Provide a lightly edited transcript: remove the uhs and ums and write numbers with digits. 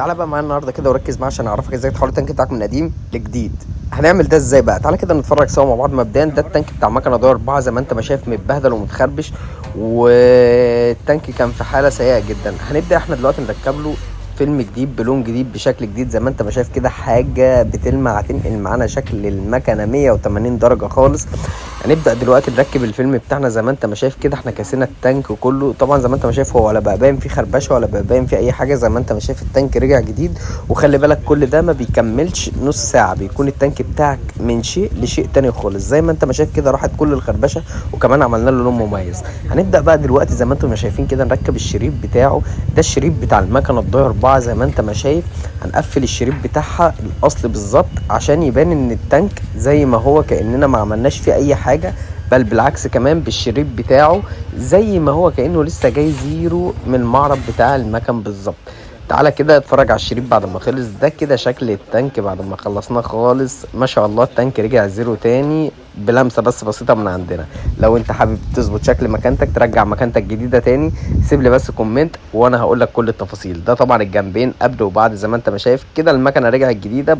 تعالى بقى معايا النهارده كده وركز معايا عشان اعرفك ازاي تحول التانك بتاعك من قديم لجديد. هنعمل ده ازاي بقى؟ تعالى كده نتفرج سوا مع بعض. مبدئيا ده التانك بتاع مكنه دور 4 زي ما انت ما شايف متبهدل ومتخربش، والتانك كان في حاله سيئه جدا. هنبدا احنا دلوقتي نركب له فيلم جديد بلون جديد بشكل جديد زي ما انت ما شايف كده، حاجة بتلمع هتنقل معانا شكل المكنه 180 درجه خالص. هنبدا دلوقتي نركب الفيلم بتاعنا زي ما انت ما شايف كده. احنا كاسينا التانك كله طبعا زي ما انت ما شايف، هو ولا بقى باين فيه خربشه ولا بقى باين فيه اي حاجة. زي ما انت ما شايف التانك رجع جديد، وخلي بالك كل ده ما بيكملش نص ساعة بيكون التانك بتاعك من شيء لشيء تاني خالص. زي ما انت ما شايف كده راحت كل الخربشه، وكمان عملنا له لون مميز. هنبدا بقى دلوقتي زي ما انتم ما شايفين كده نركب الشريط بتاعه. ده الشريط بتاع المكنه الداير 4 زي ما انت ما شايف. هنقفل الشريط بتاعها الاصل بالظبط عشان يبان ان التانك زي ما هو كاننا ما عملناش فيه اي حاجة، بل بالعكس كمان بالشريط بتاعه زي ما هو كانه لسه جاي زيرو من المعرض بتاع المكن بالظبط. تعالى كده اتفرج على الشريط بعد ما خلص. ده كده شكل التانك بعد ما خلصناه خالص. ما شاء الله التانك رجع زيرو تاني بلمسه بس بسيطة من عندنا. لو انت حابب تظبط شكل مكانتك، ترجع مكانتك جديدة تاني، سيب لي بس comment وانا هقول لك كل التفاصيل. ده طبعا الجنبين قبل وبعد زي ما انت ما شايف كده المكنه رجعت جديدة.